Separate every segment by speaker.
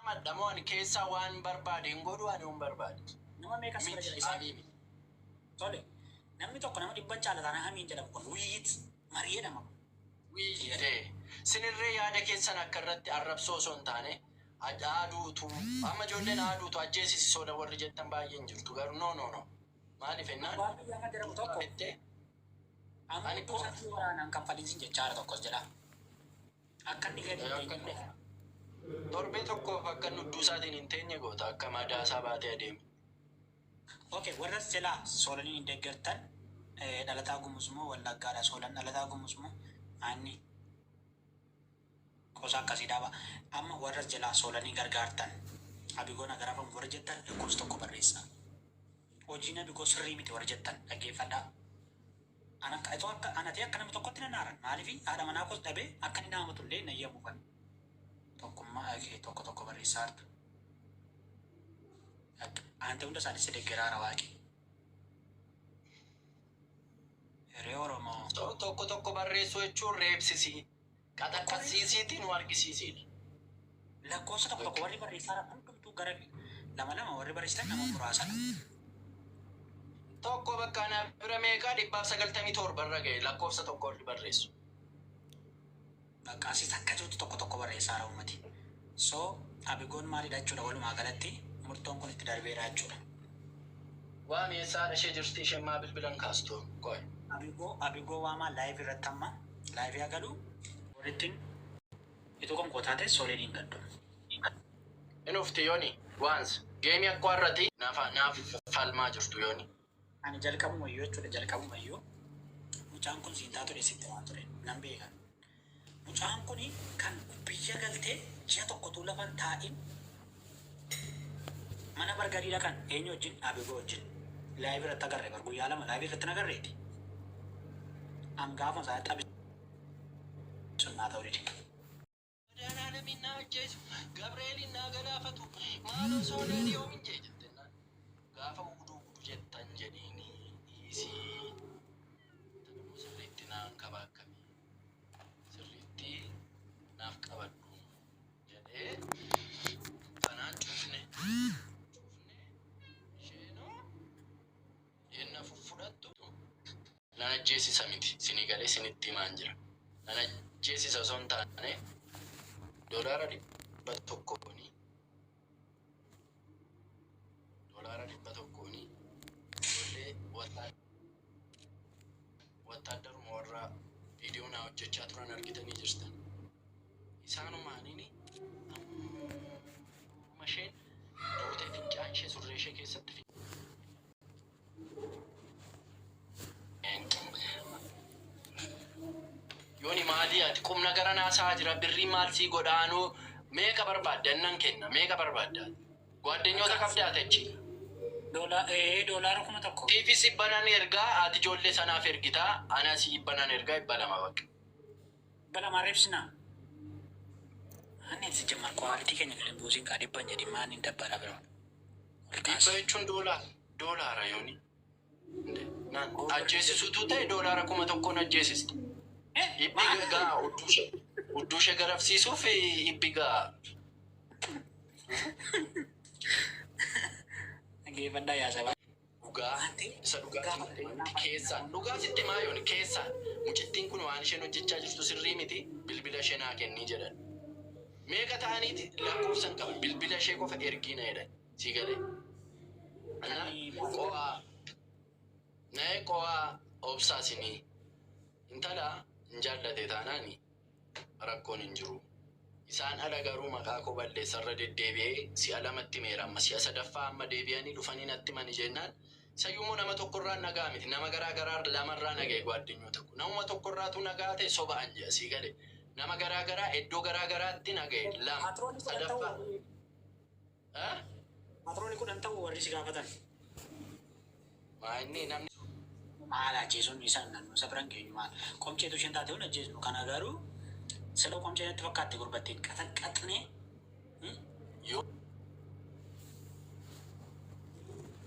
Speaker 1: Madha moo ani keessaa waan barbaade hin godhu ani hin barbaade.
Speaker 2: Nama meeqa si bira
Speaker 1: Miti
Speaker 2: jira isaan?
Speaker 1: abii miti.
Speaker 2: Tole. Namni tokko nama dhibban caala taanaan hamiin jedhamu kun wuyyit marii jedhama.
Speaker 1: Wiyyitee. Sinirree yaada keessan akka irratti arrabsoo osoo hin taane aaduutu amma ijoolleen aaduutu ajjeesisi soda warri jettan baay'een jirtu garuu no no no. Maaliif jennaan
Speaker 2: Abbaan biyyaa kan jedhamu tokko
Speaker 1: jettee
Speaker 2: amma
Speaker 1: ani
Speaker 2: iddoo
Speaker 1: koo
Speaker 2: isaatti waraanaan kanfaliisin jechaara tokkos jedha. Akka inni gadi hin
Speaker 1: akka
Speaker 2: teenye
Speaker 1: inni
Speaker 2: godha.
Speaker 1: torbee tokkoof akka inni hudduu isaatiin hin teenye goota akka madaa isaa baatee adeemu.
Speaker 2: Okay, warra silaa soolaniin hin deeggartan dhalataa Gumuz moo Wallaggaadha? Soolan dhalataa Gumuz moo aanni qosa akkasii dhaaba. Amma warra jalaa soolanii gargaartan Abigoon agarafamu warra jettan lakkoofsa tokko barreessaa. Hojiin Abigoo sirrii miti warra jettan dhaggeeffadhaa. Ana akka itoo akka ana ta'e akka nama tokkotti nan aaran. Maaliif haadha manaa koos dhabee akka inni nama matullee hin ayyamu kan. Tokkummaa tokko tokko barreessaa jirtu. Aante hunda isaanii si deeggaraara waaqi. Hiree Oromoo.
Speaker 1: Tokko tokko barreessuu jechuun reebsisii qaxaqqasiisiitiin nu argisiisiidha.
Speaker 2: Lakkoofsa tokko tokko warri barreessaa jiran hundumtuu gara lama lama warri barreessitan nama muraasadha.
Speaker 1: Tokko bakka ana bira meeqaa 197 irra ga'e lakkoofsa tokko warri barreessu.
Speaker 2: Bakka asis akka jirutti tokko tokko barreessaa jira uummati. So Abigoon maalidha jechuudha walumaa galatti murtoon kun itti darbeera jechuudha.
Speaker 1: Waa meeshaa haadha ishee jirti isheen maa bilbilan kaastu qoy.
Speaker 2: Abigoo Abigoo waamaa live irratti amma live haa galu. Walittiin ituu kan koo taate sooliin hin gaddu.
Speaker 1: In ufti yoni once geemii akka warrati naaf naaf falmaa jirtu yoni.
Speaker 2: Ani jalqabumayyuu jechuudha jalqabumayyuu mucaan kun siin taatu sitti waan ture nan beeka. Mucaan kun kan biyya galtee ji'a tokkotu lafa hin taa'in mana bargarii dhaqan eenyu wajjin Abigoo wajjin live irratti agarre bar guyyaa lama live irratti nagarreeti. Am gaafuma isaa xabi sun naa ta'uu dide.
Speaker 1: Madaalaalamiin naa ajjeesu Gabreeliin naa galaafatu maaloo sooleen yoomin jee jettennaan gaafa uduu udu jettan jedhiini dhiisii tanammoo sirriitti naan kabaakkami sirriitti naaf qabadhu jedhee kanaan cufne cufne isheenoo yenna fudhattu nan ajjeesisa miti sinii galee sinitti himaan jira nan ajjeesisa osoo hin taane $100 $100 ijoollee wattaaddaruma warra viidiyoo naa hojjechaa turan argitanii jirtan isaanumaaniin amma isheen duutee fincaan ishee surree ishee keessatti Yooni maalii ati qubna gara naasaa jira birrii maal sii godhaanuu meeqa barbaadda innan kenna meeqa barbaadda gwaaddenyoota qabdaa ati achi.
Speaker 2: Doolaara 1000.
Speaker 1: Siifis dhibbanan ergaa ati ijoollee sanaaf ergitaa ana si dhibbanan ergaa 200 bakka.
Speaker 2: 200 reebsinaa. Ani sijjamar quality keenya gadi hin buusin kaa dhibban jedhi maan hin dabbara biro. Ol
Speaker 1: Dhibba
Speaker 2: kaasi.
Speaker 1: jechuun doolaara yooni. Naan ajjeesisuutu ta'e $1000 ajjeesista. Dhibbi gaa hudduu ishee garafsiisuuf dhibbi gaa.
Speaker 2: Dhaggeeffadhaa yaa sabaa.
Speaker 1: Dhugaa isa dhugaa sitti himti keessaan dhugaa sitti himaa yooni keessaan mucittiin kun waan isheen hojjechaa jirtu sirrii miti bilbila ishee naa kennii jedhan. Meeqa ta'aniiti lakkoofsan qaban bilbila ishee qofa ergii na jedhan sii galee. Annaan qo'aa na'ee qo'aa obsaa sinii intala hin jaallate taanaani rakkoon hin jiru. Isaan ala garuu maqaa koo balleessa irra deddeebi'ee si'a lamatti himeera amma si'a sadaffaa amma deebi'anii dhufanii natti himani jennaan isayyuu immoo nama tokkorraa nagaa miti nama garaa garaa lamarraa naga'e gwaaddenyoota koo namuma tokkorraatu nagaa ta'e soba an jedha sii gale nama garaa garaa iddoo garaa garaatti naga'e lama
Speaker 2: Patrooni 10 ta'u
Speaker 1: sadaffaa
Speaker 2: warri Patrooni 10 ta'u warri si gaafatan.
Speaker 1: Maa inni namni
Speaker 2: Maal ajjeesuun isaan naannoo isa biran geenyu maal qomceetu isheen taate hun ajjeesnu kana garuu siloo qomcee natti fakkaatti gurbattiin qaxaqqaxnee
Speaker 1: Yoo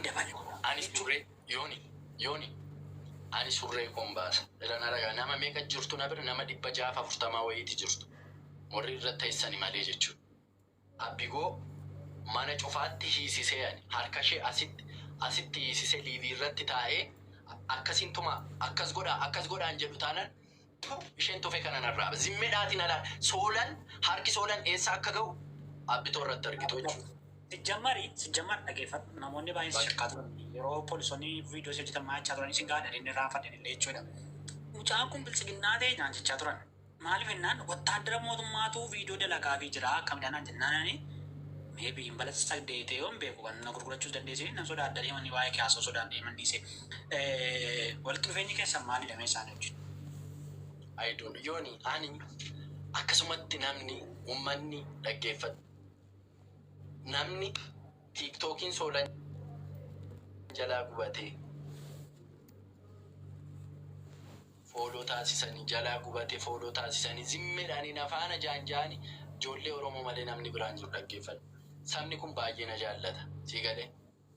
Speaker 2: dabale.
Speaker 1: Ani surree yooni yooni ani surree koon baasa ila na ragaa nama meeqa jirtu na bira nama 640 wayiiti jirtu warri irra teessani malee jechuudha. Abbigoo mana cufaatti hiisisee ani harka ishee asitti asitti hiisisee liivii irratti taa'ee akkasiin tumaa akkas godhaa akkas godhaan jedhu taanaan tu isheen tufe kana narraa zimmeedhaatiin alaa soolan harki soolan eessa akka ga'u abbitoo irratti argitu jechuudha.
Speaker 2: Sijjammari sijjammar dhageeffadhu, namoonni baay'een si shakkaa turan yeroo poolisoonni viidiyoo si hojjetan maal jechaa turan isin gaadha inni raafadhan illee jechuudha. Mucaan kun biltsiginnaa ta'e naan jechaa turan. Maaliif jennaan wattaaddara mootummaatu viidiyoo dalagaafii jira akkamidha naan jennaan ani maybe hin balassa sagdee ta'e yoon beeku kan na gurgurachuus dandeessee nan sodaadha deemanii waa'ee kee haasoo sodaan deeman dhiise. Walitti dhufeenyi keessan maalidha mee isaanii wajjin?
Speaker 1: I don't yooni ani akkasumatti namni uummanni dhaggeeffatu namni tiiktookiin soolan jalaa gubatee follow taasisanii jalaa gubatee follow taasisanii zimmeedhaanii nafaana jaanjaanii ijoollee Oromoo malee namni biraan jiru dhaggeeffadhu. Sabni kun baay'ee na jaallata. Sii galee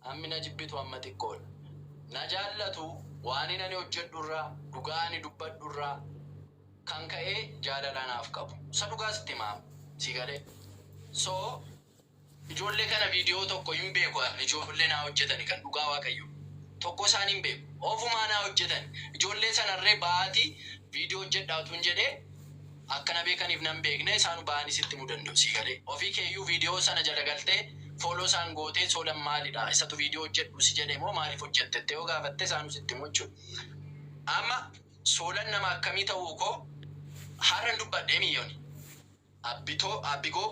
Speaker 1: hammi na jibbitu amma xiqqoodha. Na jaallatu waan inni ani hojjedhurraa dhugaa ani dubbadhurraa kan ka'ee jaalala naaf qabu. Isa dhugaa sitti himaa sii galee. So ijoollee kana viidiyoo tokko hin beeku ijoollee naa hojjetani kan dhugaa waaqayyo. Tokko isaan hin beeku. Ofumaa naa hojjetan. Ijoollee sanarree ba'aatii viidiyoo hojjedhaa utuun jedhee akkana beekaniif nan beekne isaan ba'anii sitti himuu danda'u sii galee. Ofii keeyyuu viidiyoo sana jala galtee follow isaan gootee soolan maalidha isatu viidiyoo hojjedhu si jedhee moo maaliif hojjette yoo gaafatte isaanu sitti himu jechuudha. Amma soolan nama akkamii ta'uu koo har'an dubbadhee miyyooni. Abbitoo abbigoo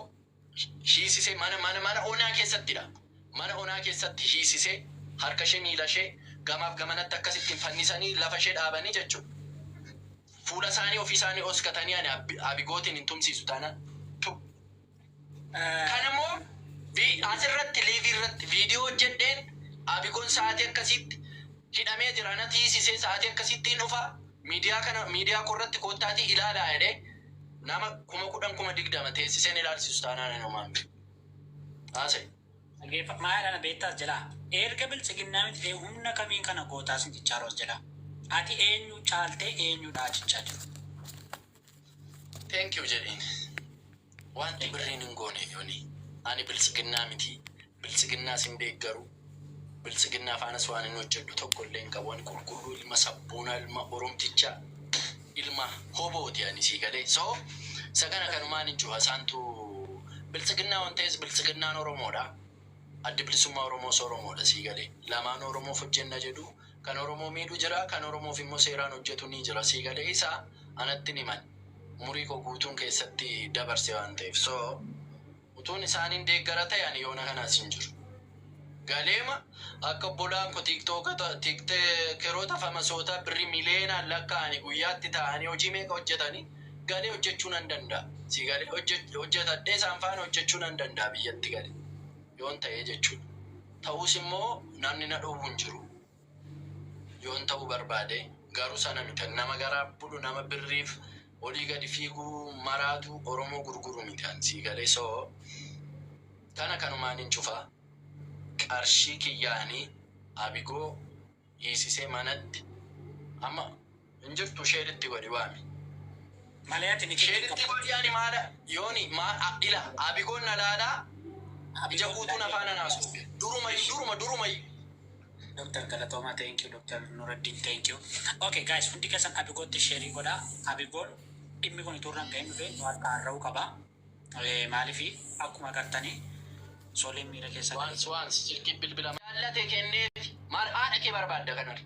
Speaker 1: hiisisee mana mana mana onaa keessattidha. Mana onaa keessatti hiisisee harka ishee miila ishee gamaaf gamanatti akkasittiin fannisanii lafa ishee dhaabanii jechuudha. Fuula isaanii ofii isaanii oskatanii ani abigootiin hin tumsiisu taanaan. Tu. Kanammoo asirratti liivii irratti viidiyoo hojjedheen abigoon sa'aatii akkasitti hidhamee jira natti hiisisee sa'aatii akkasitti hin dhufa miidiyaa kana miidiyaa korratti koottaatii ilaalaa jedhee nama 10,000 20,000 teessiseen ilaalsisu taanaan ani homaan beeku. Haasa'e.
Speaker 2: Dhaggeeffa maal beektaas jalaa erga biltsiginnaa miti ta'e humna kamiin kana gootaa sin jechaa jiru as jalaa. Ati eenyu caaltee eenyudha jechaa jiru.
Speaker 1: Thank you jedheen. Wanti birriin hin goone yooni. Ani biltsiginnaa miti. Biltsiginnaas hin deeggaru. Biltsiginnaa faanas waan hin hojjedhu tokko illee hin qabu. Ani qulqulluu ilma sabboonaa ilma Oromtichaa ilma hobooti ani sii galee. So isa kana kanumaan hin cufa isaantu biltsiginnaa waan ta'es biltsiginnaan Oromoodha. Addi bilisummaa Oromoos Oromoodha sii galee. Lamaan Oromoof hojjenna jedhu kan Oromoo miidhu jira kan Oromoof immoo seeraan hojjetu ni jira sii galee isaa anatti himan. Umurii koo guutuun keessatti dabarse waan ta'eef. So utuun isaaniin deeggara ta'e ani yoona kanaas hin jiru. Galeema akka obbolaan koo tiikteekeroota famasoota birrii miliyoonaan lakkaa'anii guyyaatti ta'anii hojii meeqa hojjetanii galee hojjechuu nan danda'a. Si galee hojjetadhee isaan faana hojjechuu nan danda'a biyyatti galee. Yoon ta'ee jechuudha. Ta'us immoo namni na dhowwu hin jiru. Yoon ta'uu barbaade garuu sana miti. Nama garaa bulu nama birriif olii gadi fiiguu maraatu Oromoo gurguru miti ani sii galee. So kana kanumaan hin cufaa. Qarshii kiyyaanii abigoo hiisisee manatti amma hin jirtu isheenitti godhi waami.
Speaker 2: Malee ati ni
Speaker 1: Isheenitti godhi ani maala yooni maa ila abigoon na laalaa ija guutuun afaan anaasu duruma duruma duruma.
Speaker 2: Dr. Galatoomaa, thank you. Dr. Nuruddin, thank you. Okay guys, hundi keessan Abigootti share godhaa. Abigoon dhimmi kun ituu irra hin gahin dhufee nu harkaa harra'uu qaba. Maaliifi akkuma agartanii soleen miira keessa galee
Speaker 1: Waans waans silkii bilbila jaallate kenneefi maal haadha kee barbaadda kanarra.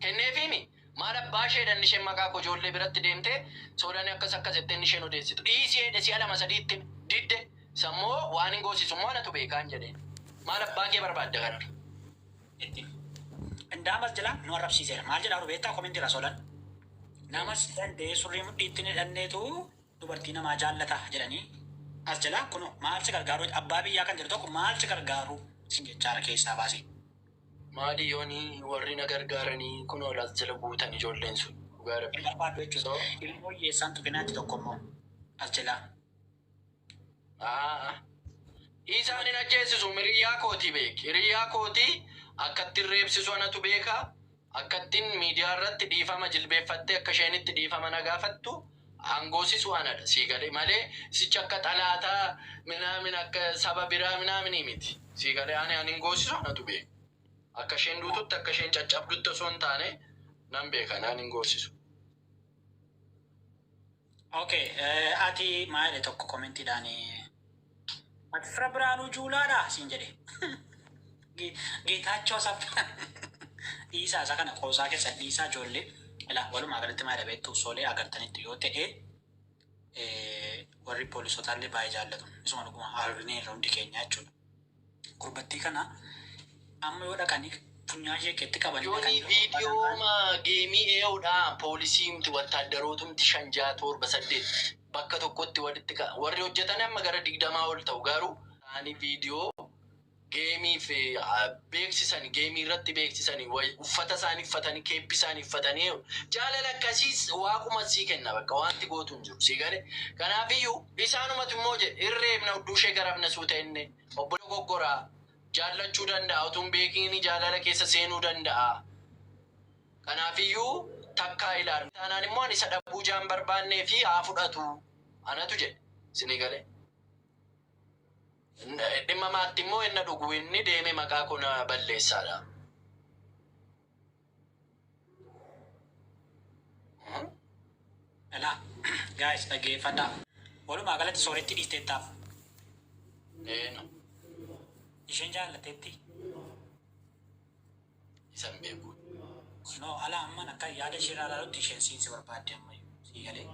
Speaker 1: Kenneefiimi maal abbaa isheedhan isheen maqaa koo ijoollee biratti deemtee soodaan akkas akkas jettee isheen odeessitu. Dhiisii hedhe si'a lama sadiitti didde sammoo waan hin goosisu immoo anatu beekaan jedheen. Maal abbaa kee barbaadda kanarra.
Speaker 2: Itti. Indaamas jala nu arrabsiiseera. Maal jedhaa beektaa komentii irraa solan. Namas danda'ee surrii mudhiitti ni hidhanneetu dubartii namaa jaallata jedhanii as jala kun maal si gargaaru abbaa biyyaa kan jedhu tokko maal si gargaaru sin jechaara keessaa baase.
Speaker 1: Maali yooni warri na gargaaranii kun as jala guutan ijoolleen sun dhugaa
Speaker 2: Hin
Speaker 1: rabbi.
Speaker 2: barbaaddu jechuudha.
Speaker 1: So
Speaker 2: Ilmoo hiyyeessaan tuqinaatti tokko immoo as jalaa.
Speaker 1: Isaan hin ajjeesisu hiriyyaa kootii beeki. Hiriyyaa kootii akkattiin reebsisu anatu beeka. Akkattiin miidiyaa irratti dhiifama jilbeeffattee akka isheenitti dhiifama na gaafattu Angoosisu anadha sii galee malee sichi akka xalaataa minaamin akka saba biraa minaaminii miti. Sii galee ani hin goosisu, anatu beeka. Akka isheen duututti, akka isheen caccabdutti osoo hin taane nan beeka, naan hin goosisu.
Speaker 2: Okay, ati maal jedhe tokko commentiidhaan, ati fira Biraanuu Juulaadha siin jedhe. Geetaachoo Asaffaa, dhiisaa isa kana, qoosaa keessa dhiisaa ijoollee. Ilaa, walumaa galatti maal beektu, soolee agartanitti yoo ta'e, warri poolisotaallee baay'ee jaallatu. Isuma dhuguma argineerra hundi keenya jechuudha. Gurbattii kana amma yoo dhaqanii funyaan ishee keetti qabanii
Speaker 1: Yooni
Speaker 2: dhaqanii
Speaker 1: viidiyoo geemii ee'uudha, poolisiimti wattaaddarootumti shan, ja'a, torba, saddeet bakka tokkotti walitti warri hojjetan amma gara 20 ol ta'u, garuu ani viidiyoo geemii fi beeksisan, geemii irratti beeksisanii uffata isaanii uffatanii, keeppi isaanii uffatanii, jaalala akkasiis waaquma sii kenna, bakka wanti gootu hin jiru sii gale. Kanaafiyyuu isaanumatu immoo jedhe irreebna hudduu ishee garafna suuta. Inni obbo dogoggoraa jaallachuu danda'a, utuu hin beekiin jaalala keessa seenuu danda'a. Kanaafiyyuu takkaa ilaalu. Taanaan immoo ani isa dhabuu jaan barbaannee fi haa fudhatu. Anatu jedhe. Isinii galee. Dhimma maatti immoo inni dhugu inni deeme maqaa kun balleessaadha.
Speaker 2: Ilaa guys, dhaggeeffadhaa. Walumaa galatti sooretti dhiisteettaaf.
Speaker 1: Eeno.
Speaker 2: Isheen jaallateetti.
Speaker 1: Isa hin beeku.
Speaker 2: No, ala amman akka yaada ishee irraa ilaalutti isheen siinsi barbaadde ammayyuu. Sii galee.